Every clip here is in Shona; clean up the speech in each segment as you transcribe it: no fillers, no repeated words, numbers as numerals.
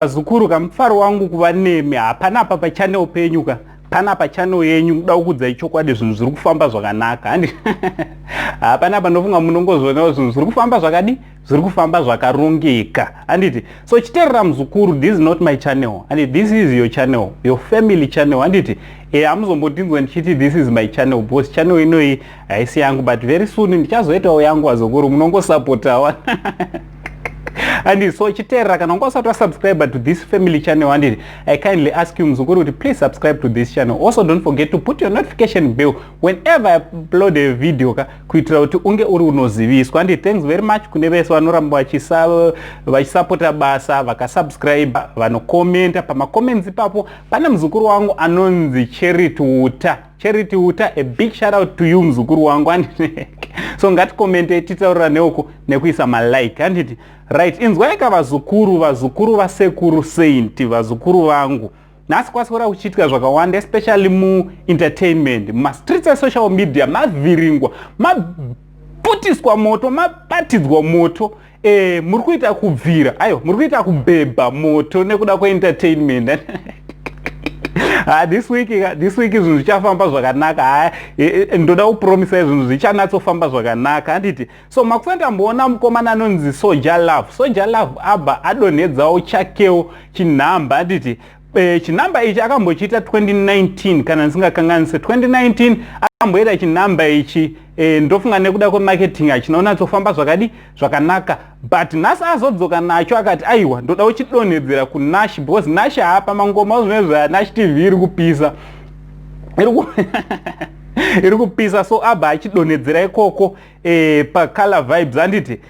Vazukuru ka, mufaro wangu kuva nemi. Hapana apa pachannel penyu ka, panapa channel yenyu. Kuda kukudzai chokwadi, zvinhu zviri kufamba zvakanaka. Handi hapana apa, ndofunga munongozvionawo, zvinhu zviri kufamba zvakadi, zviri kufamba zvakarongeka, handiti? So chiteerera muzukuru, this is not my channel, handiti? This is your channel, your family channel, handiti? Hamuzombondinzwa ndichiti this is my channel, because channel inoyi haisi yangu, but very soon ndichazoitawo yangu. Vazukuru, munongosapotawa handiti? So chiteerera, kana unga usati wasubscribe to this family channel, handiti, I kindly ask you, muzukuru, kuti please subscribe to this channel. Also, don't forget to put your notification bell whenever I upload a video ka, kuitira kuti unge uri unoziviswa, handiti? Thanks very much kune vese vanoramba vachisapota basa, vakasubscribe, vanokomenta pamacomments ipapo. Pane muzukuru wangu anonzi Charity Uta. Charity Uta, a big shout out to you, muzukuru wangu, handiti? So ngatikomente, titaurira neuko nekuisa malike, handiti? Right, inzwaika vazukuru, vazukuru vasekuru Saint, vazukuru vangu. Nhasi kwaswera kuchiitika zvakawanda, especially muentertainment, mumastreets esocial media. Mavhiringwa, maputiswa moto, mabatidzwa moto. Muri kuita kubvira, aiwa, muri kuita kubhebha moto nekuda kweentertainment. Ha, this week zvinhu zvichafamba zvakanaka. Ha, ndoda kupromisai, zvinhu zvichanatsofamba zvakanaka, handiti? So makusati ndamboona mukomana anonzi Soul Jah Love. Soul Jah Love abva adonhedzawo chakewo chinhamba, handiti? Chinhamba ichi akambochiita 2019, kana ndisingakanganise. 2019 akamboita chinhamba ichi. Ndofunga nekuda kwemarketing hachinaonyatsofamba zvakadi zvakanaka, but nhasi azodzoka nacho, akati aiwa, ndoda kuchidonhedzera kuNash, because Nash haapa mangoma zvimwe zvaNash TV iri kupisa, iri kupisa. So abva achidonhedzera ikoko paColour Vibes, handiti?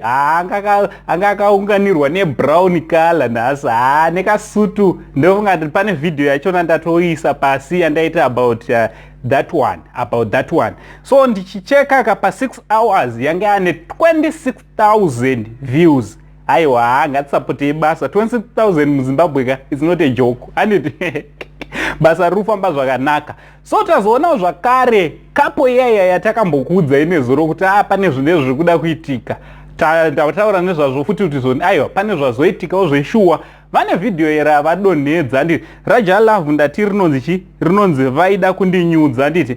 Anga akaunganirwa nebrown color nhasi. Ha, nekasutu. Ndofunga kuti pane vhidhiyo yachona ndatoisa pasi yandaita about that one, about that one. So ndichicheka ka, pa6 hours yange ane 26,000 views. Aiwa, ngatisapotei basa. 26,000 muZimbabwe ka, it's not a joke, handiti? Basa riri kufamba zvakanaka. So tazoonawo zvakare couple iyaiya yatakambokuudzai nezuro kuti a pane zvinhu zviri kuda kuitika. Ndataura nezvazvo futi kuti zoni, aiwa, pane zvazoitikawo zveshuwa. Vane vhidhiyo ravadonhedza, handiti? RaJah Love ndati rinonzi chi? Rinonzi "Vaida Kundinyudza", handiti?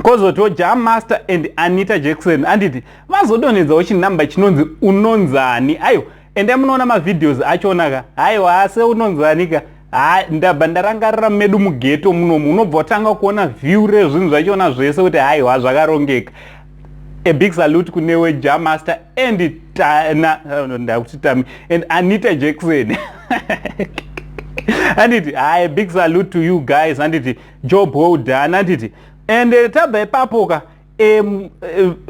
Kozotiwo Jah Master and Anita Jackson, handiti, vazodonhedzawo chinhamba chinonzi "Unonzani". Aiwa, endai munoona mavideos achonaka. Aiwa, seunonzani ka, ha, ndabva ndarangarira medu mughetto munomu. Unobva watanga kuona view rezvinhu zvachona zvese kuti haiwa, zvakarongeka. A big salute kunewe Jah Master and ndakuti Tami and Anita Jackson, handiti? Hai, big salute to you guys, handiti? Job well done, handiti? And tabva ipapo ka,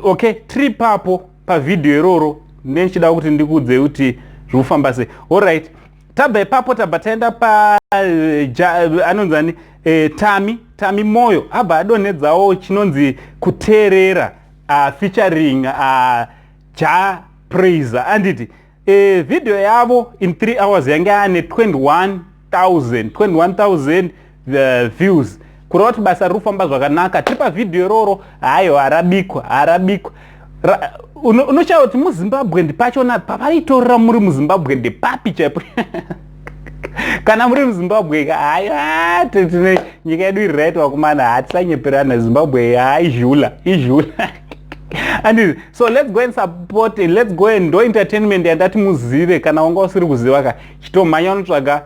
okay, tiri papo pavhidhiyo iroro, ndichida kuti ndikuudzei kuti zviri kufamba sei. Allright, tabva ipapo, tabva taenda pa anonzani, Tami Moyo abva adonhedzawo chinonzi "Kuteerera", featuring Jah Prayzah, anditi? Video yavo in 3 hours yange ane 21,000 21,000 views, kureva kuti basa riri kufamba zvakanaka. Tiri pavhidhiyo iroro. Haiwa, harabikwa, harabikwa. Unoshaya kuti muZimbabwe ndipachona pavaitorera. Muri muZimbabwe ndepapi chaipo? Kana muri muZimbabwe, haiwa, tine nyika yedu iri right, vakomana. Hatisanyeperana, Zimbabwe haizhula izhula and so let's go and support, let's go and ndo entertainment yandati muzive. Kana wanga usiri kuziva ka, chitomhanya unotsvaga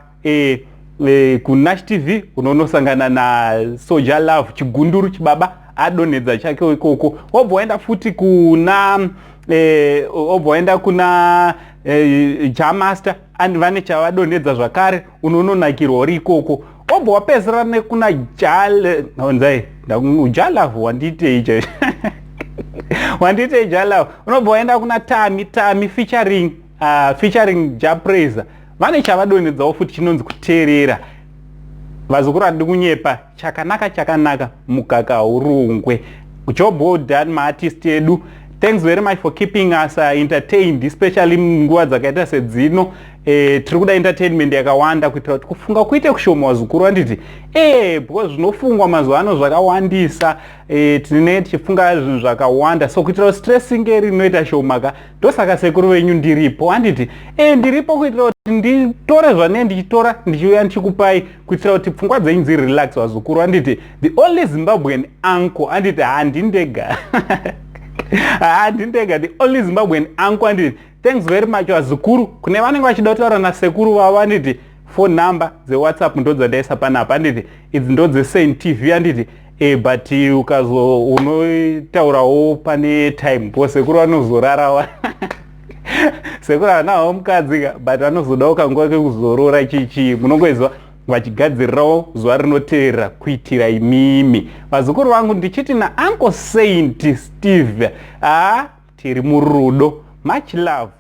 kuNash TV, unonosangana naSoul Jah Love, chigunduru chibaba, adonhedza chake ikoko. Wobva waenda futi kuna obva waenda kuna Jah Master, vane chavadonhedza zvakare, unononakirwa uri ikoko. Wobva wapedzisira nekuna Nzai Jah Love. Wandiitei chaizvo? Wandiitei, Jah Love? Unobva waenda kuna Tami featuring Jah Prayzah. Vane chavadonhedzawo futi chinonzi "Kuteerera". Vazukuru, handidi kunyepa, chakanaka chakanaka, mukaka urungwe. Job well done, maartist edu. Thanks very much for keeping us entertained, especially nguva dzakaita sedzino. Tiri kuda entertainment yakawanda kuitira kuti kufunga kuite kushoma, vazukuru, handiti? Because zvinofungwa mazuva ano zvakawandisa. Tinenge tichifunga zvinhu zvakawanda, so kuitira kuti stress inge rinoita shoma ka, ndosaka sekuru venyu ndiripo, handiti? Ndiripo kuitira kuti nditore zvanee ndichitora, ndichiuya ndichikupai, kuitira kuti pfungwa dzenyu dzirelax, vazukuru, handiti? The only Zimbabwean uncle, handiti? Handindega, handindega, the only Zimbabwean uncle, handiti? Thanks very much, vazukuru. Kune vanenge vachida kutaura nasekuru vavo, handiti, phone number dzeWhatsApp ndo dzandaisa panapa, handiti? Idzi ndo dzeSaint TV, handiti? But ukazo unotaurawo pane time because sekuru vanozorarawa. Sekuru havanawo mukadzi ka, but vanozodawo kanguva kekuzorora chichi, munongoizwa vachigadzirirawo zuva rinoteerera kuitira imimi, vazukuru vangu. Ndichiti naUncle Saint Steve, tiri murudo. Much love.